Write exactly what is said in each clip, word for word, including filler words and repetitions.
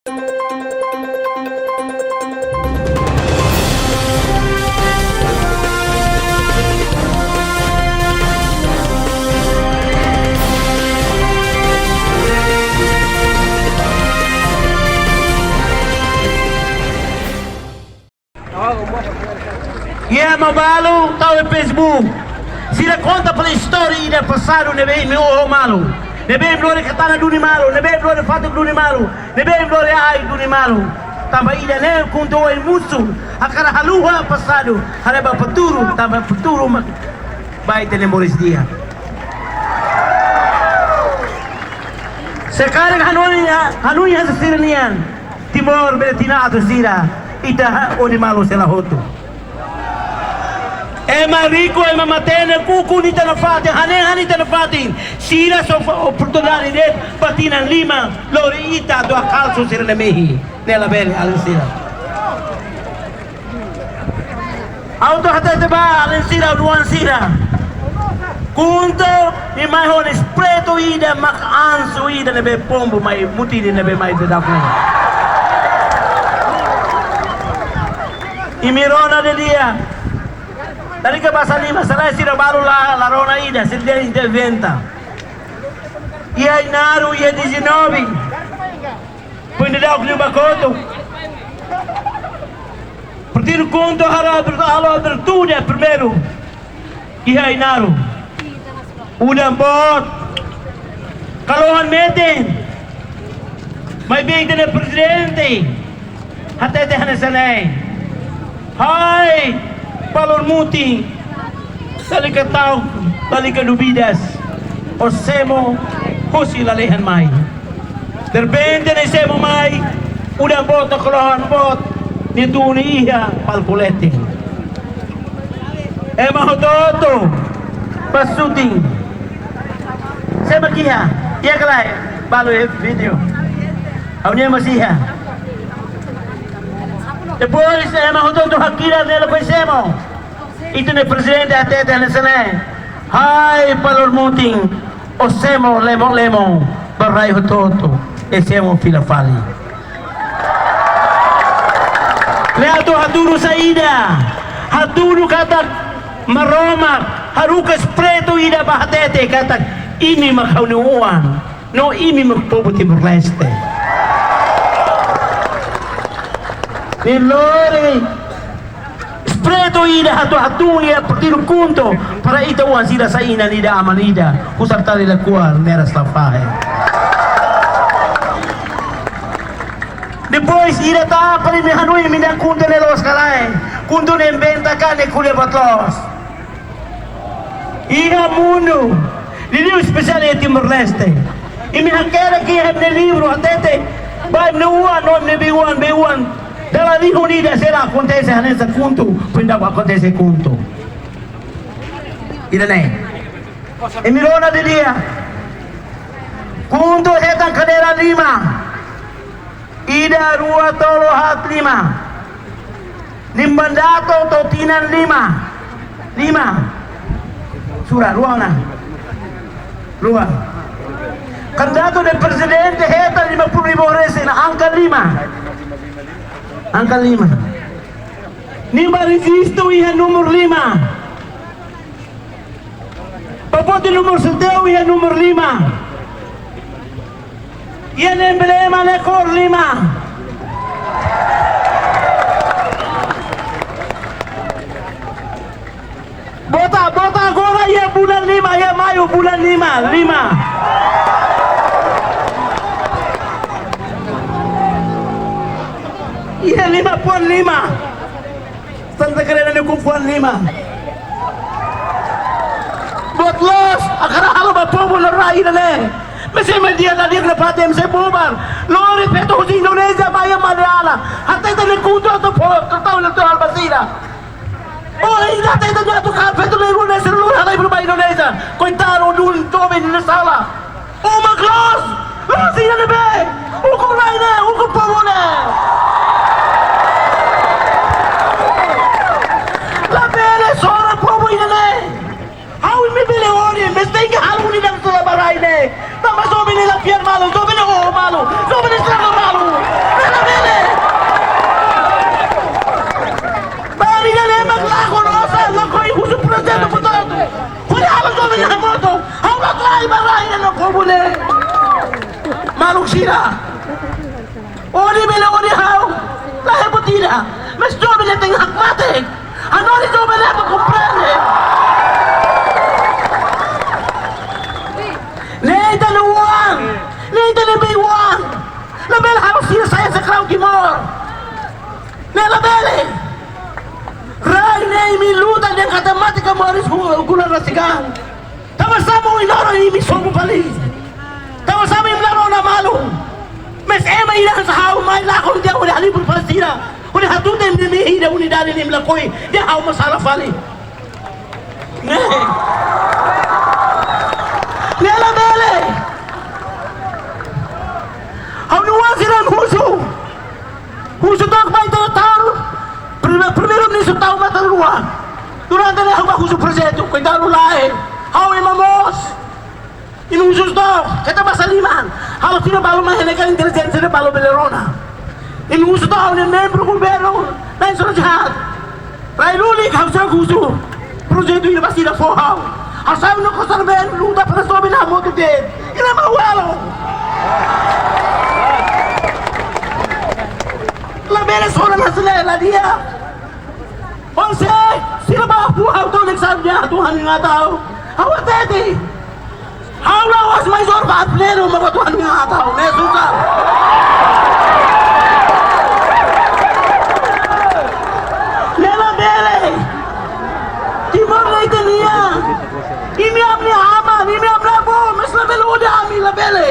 Iha ema balu tau iha Facebook. Sira konta fali istória ida pasadu ne'ebé imi oho malu. Ne'ebé imi lori katana duni malu, ne'ebé imi lori fatuk duni malu, ne'ebé imi lori ai duni malu. Tanba ida-ne'e KHUNTO ohin mosu, hakarak haluha pasadu, haree ba futuru, tanba futuru mak ba ita-nia moris di'ak. Se karik hanoin, hanoin hanesan sira nian, Timor bele tinan atus sira, ita ha-, hodi malu sei la hotu. Ema riku, ema matenek, ukun ita nafatin, hanehan ita nafatin. Sira só fó oportunidade de'it ba tinan lima, lori ita atu hakalsu sira-nia mehi. Ne'e labele, alin sira. Ha'u atu hatete ba alin sira, oan sira. KHUNTO nia mai ho espíritu ida mak anju ida ne'ebé pombu mai mutin ne'ebé mai daudaun. Imi rona didi'ak. Lalika basa liman, se lae sira balu la, la rona ida, sira dehan ita inventa. Iha Ainaro, iha dezanove. Foin daudauk liu ba kotuk. Partidu KHUNTO halo abertu-, halo abertura primeiru iha Ainaro. Udan boot. Kalohan metin. Maibé ita-nia prezidente hatete hanesan ne'e: Hai, Palur Mutin, lalika ta'uk, lalika dúvidas. Ó semo husi lalehan mai. Derrepente nia semo mai, udan boot, kalohan boot, nia tun iha palku leten. Ema hotu-hotu bá shooting. Sé mak iha? Iha ka lae? Balu iha vídeo. Ha'u-nia ema sei iha. Depois ema hotu-hotu hakilar nia lakohi semo. Ita-nia prezidente hatete hanesan ne'e: Hai Palur Mutin, ó semo lemo-lemo ba rai hotu-hotu, e semo fila fali. Ne'e atu hatudu saida? Hatudu katak Maromak haruka espíritu ida ba hatete katak imi mak ha'u-nia oan, no imi mak povu Timor-Leste. Nia lori espíritu ida atu hatun iha partidu KHUNTO para ita oan sira sai inan ida aman ida, husar tali lakohi, meras la fahe. Depois ida tan para imi hanoin imi-nia KHUNTO ne'e loos ka lae. KHUNTO ne'e inventa ka ne'e ko'alia buat loos. Iha mundu, liuliu espesiál iha Timor-Leste. Imi hakerek iha imi-nia livru hatete ba imi-nia oan, no imi-nia bei-oan, bei-oan. Dala rihun ida sei la akontese hanesan KHUNTO, foin daudauk akontese KHUNTO. Ida-ne'e. Imi rona didi'ak. KHUNTO hetan kadeira lima. Ida, rua, tolu, haat, lima. Nia mandatu to'o tinan lima. Lima. Sura, rua ona. Rua. Kandidatu de prezidente hetan lima puluh ribu resin, angka lima. Angka lima. Nia bá rejistu iha númeru lima. Bá vota númeru sorteiu iha númeru lima. Iha nia emblema ne'e kór lima. Vota, vota agora iha bulan lima, iha maiu bulan lima, lima. Iha lima poin lima. Santa Catarina nia ukun-fuan lima. Buat loos, hakarak halo ba povu nia rai ida-ne'e. Mesak media la di'ak nafatin, mesak bubar. Lori feto husi Indonézia ba iha Malha Ala. Hatete nia KHUNTO atu fó, atu tau nia atu halo ba sira. Oh, ida hatete nia atu ka feto nia rua ne'e sira lori halai fali ba Indonézia. Koitadu, dun tobe nia sala. Uma close! Close ida ne'ebé? Ukun rai ne'e, ukun povu ne'e. Labele sora povu ida-ne'e. Ha'u imi bele hodi, mas tenke halo unidade sira ba rai ne'e. Tanba joven ne'e la fiar malu, joven ne'e oho malu, joven ne'e estraga malu. Odi bele odi ha'u, la iha buat ida. Mas joven ne'e tenke hakmatek. Hanorin joven ne'e para komprende. Ne'e ita-nia oan, ne'e ita-nia bei-oan. Labele halo sira sai hanesan Krauk Timor. Ne'e labele. Rai ne'e imi luta dehan katak mate ka moris hu-, gula rasik an. Tanba sá mak ohin loron imi sobu fali? Tanba sá mak imi la rona malu? Mas ema ida hanesan ha'u mai lakon tiha hodi halibur fali sira. Hodi hatutan imi-nia ida unidade ne'e imi lakohi. Dehan ha'u mak sala fali. Ne'e. Ne'e labele. Ha'u-nia oan sira husu. Husu took ba ita-nia taur. Prime-, primeiru-ministru tau matan rua. Durante ne'e ha'u bá husu projetu, koitadu lae. Ha'u ema moos. Imi husu took, keta basa liman. Halo sira balu mai hene kan intelijensia sira balu bele rona. Imi husu took, ne'e membru governu, na'in-sanulu-resin-haat. Rai lulik ha'u sei husu. Projetu ida basi ida fó ha'u. Ha'u sai no kosar ben luta para sobe na motu ke. Ida mak halo. Labele soran hanesan ne'e, la di'ak. Onse, sira bá fó ha'u to'o ne'e sabe ha'u atu hanoin atu ha'u. Ha'u hatete. Ha'u la'ós mai zor ba pleno mak atu hanoin atu ha'u. Ne'e susar. Ne'e labele. Timor ne'e ita-nian. Imi ami-nia aman, imi ami-nia avó, mas labele odi ami, labele.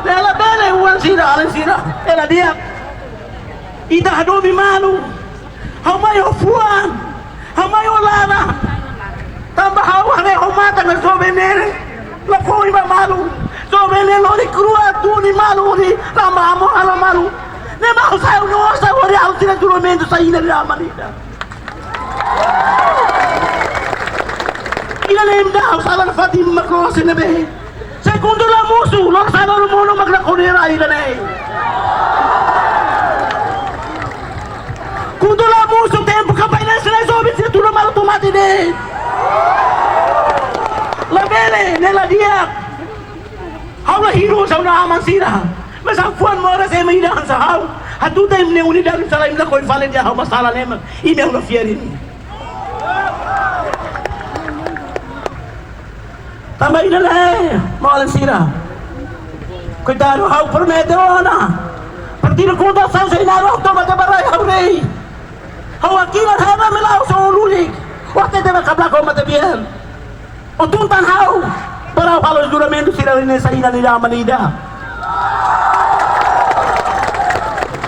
Ne'e labele, oan sira, alin sira. Ne'e la di'ak. Ita hadomi malu. Ha'u mai ho fuan, ha'u mai ho laran. Tanba ha'u haree ho matan joven ne'e lakohi ba malu. Joven ne'e lori kro'at duni malu, lori lama amo halo malu. Ne'e mak ha'u sai no ha'u sai hodi halo sira julgamentu saida iha aman ida. Ida-ne'e mak ha'u sala nafatin mak loos ne'ebé. Se KHUNTO la mosu, lorosa'e loromonu mak nakonu rai ida-ne'e. KHUNTO la mosu, tempu kampaña ne'e sira joven sira tuur malu to'o mate de'it. Labele, ne'e la di'ak. Ha'u la hirus ha'u-nia aman sira. Mas ha'u fuan moras ema ida hanesan ha'u. Hatutan imi-nia unidade sala imi lakohi fali dehan ha'u mak sala ne'e mak. Imi ha'u la fiar imi. Tanba ida-ne'e, maun-alin sira. Koitadu ha'u promete ona. Partidu KHUNTO sai sai na roh toma te barai ha'u rei. Ha'u hakilar hela melau so lulik. Waktu te baka blako mate biar. Otutan ha'u. Para halo julgamentu sira ne'e saida iha aman ida.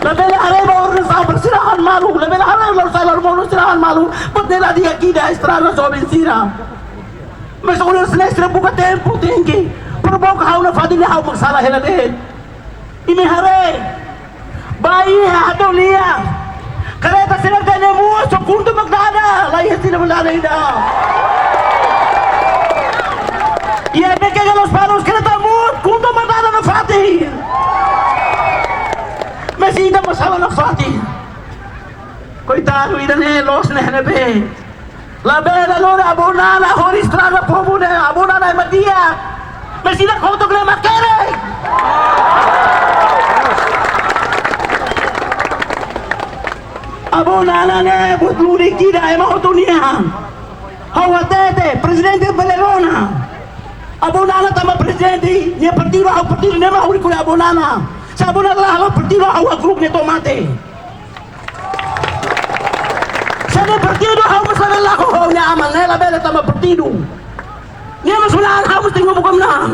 Labele haree ba orang sabar sira han malu. Labele haree lorosa'e loromonu sira han malu. Buat ne'e la di'ak ida estraga joven sira. Mas orang sira buka tempu tinggi. Provoka ha'u nafatin ha'u mak sala hela de'it. Imi haree. Ba iha hato'o lia. Kareta sira tene muut, só KHUNTO mak dada. La iha sira mak dada ida. Iha Bequeca Lospalos kareta muut, KHUNTO mak dada nafatin. Mas ita mak sala nafatin. Koitadu ida-ne'e loos ne'e ne'ebé. Labele lori Avó Nana hodi estraga povu ne'e, Avó Nana ema di'ak. Mas ida kotuk ne'e mak kedas. Avó Nana ne'e buat lulik ida ema hotu nian. Ha'u hatete, prezidente bele rona. Avó Nana tanba prezidente, nia partidu, ha'u partidu ne'e mak ha'u ko'alia Avó Nana. Se Avó Nana la halo partidu, ha'u hakru'uk nia to'o mate. Se nia partidu, ha'u mós labele lakon ho nia aman, ne'e labele tanba partidu. Nia mós manán, ha'u mós tenke buka manán.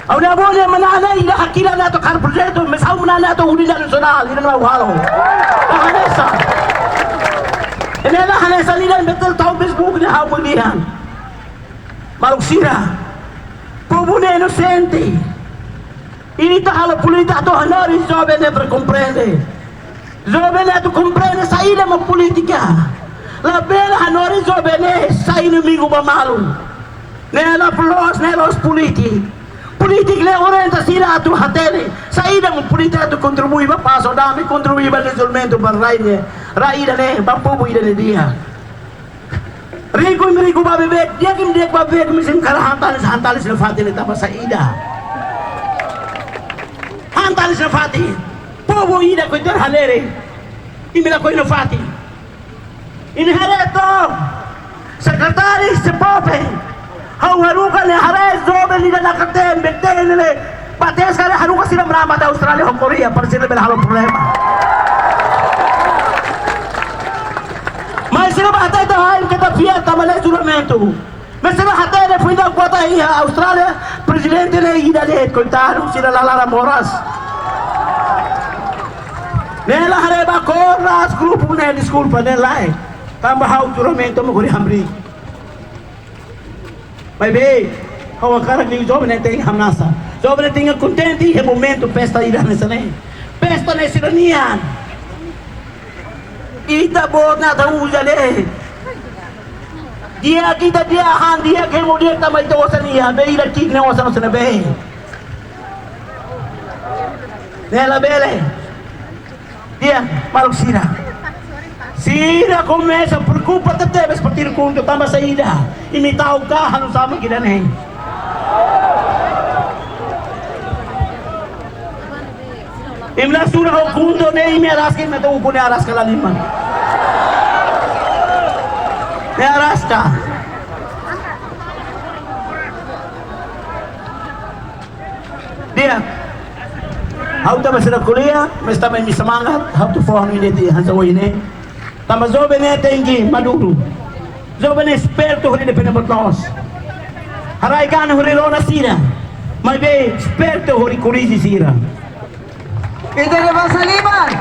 Ha'u-nia avó nia manán ne'e ida hakilar nia atu kaer projetu, mas ha'u manán nia atu unidade nasionál, ida-ne'e ha'u halo. La hanesan. Ida-ne'e la hanesan ida betul tau Facebook ne'e ha'u mak dehan. Maluk sira. Povu ne'e inosente. Ita halo polítika atu hanorin joven ne'e para komprende. Joven ne'e atu komprende saida mak polítika. Labele hanorin joven ne'e sai inimigu ba malu. Ne'e la plus, ne'e la'ós polítika. Polítika ne'e orienta sira atu hatene saida mak polítika atu kontribui ba pás, dame, kontribui ba dezenvolvimentu ba rai ne'e. Rai ida-ne'e, ba povu ida-ne'e di'ak. Riku, imi riku ba beibeik, di'ak imi di'ak ba beibeik, imi sei hakarak han tanis, han tanis nafatin ne'e tanba saida? Han tanis nafatin. Povu ida koitar halerik. Imi lakohi nafatin. Imi haree to'ok. Sekretáriu SEPOPE. Ha'u haruka ne'e haree joven ida nakate, bete ne'e. Bates kare haruka sira mrama ta Austrália ho Koreia, para sira bele halo problema. Mas sira ba hatete hain keta fiar tanba ne'e juramentu. Mas sira hatene foin daudauk kuota iha Austrália, prezidente ne'e ida de'it, koitadu, sira la laran moras. Ne'e la haree ba kór, ras, grupu ne'e, deskulpa, ne'e lae. Tanba ha'u juramentu mak hodi hamriik. Maibé, ha'u hakarak liu joven ne'e tenke hamnasa. Joven ne'e tenke kontente iha momentu festa ida hanesan ne'e. Festa ne'e sira-nian. Ita-boot ne'e atu uza de'it. Di'ak ita di'ak han, di'ak hemu di'ak tanba ita osan iha, be ida ki'ik ne'e osan, osan ne'ebé. Ne'e labele. Di'ak, maluk sira. Sira komesa preokupa tebetebes partidu KHUNTO tanba saida? Imi ta'uk ka halo sama ida-ne'e? Imi la sura ho KHUNTO ne'e, imi araska, imi atu ukun ne'e araska la liman. Ne'e araska. Di'ak. Ha'u tanba sira ko'alia, mas tanba imi semangat, ha'u atu fó ha'u-nia ide hanesan ohin ne'e. Tanba joven ne'e tenke maduru. Joven ne'e espertu hodi defende buat loos. Haraik an hodi rona sira. Maibé espertu hodi korrije sira. Ita-nia basa liman.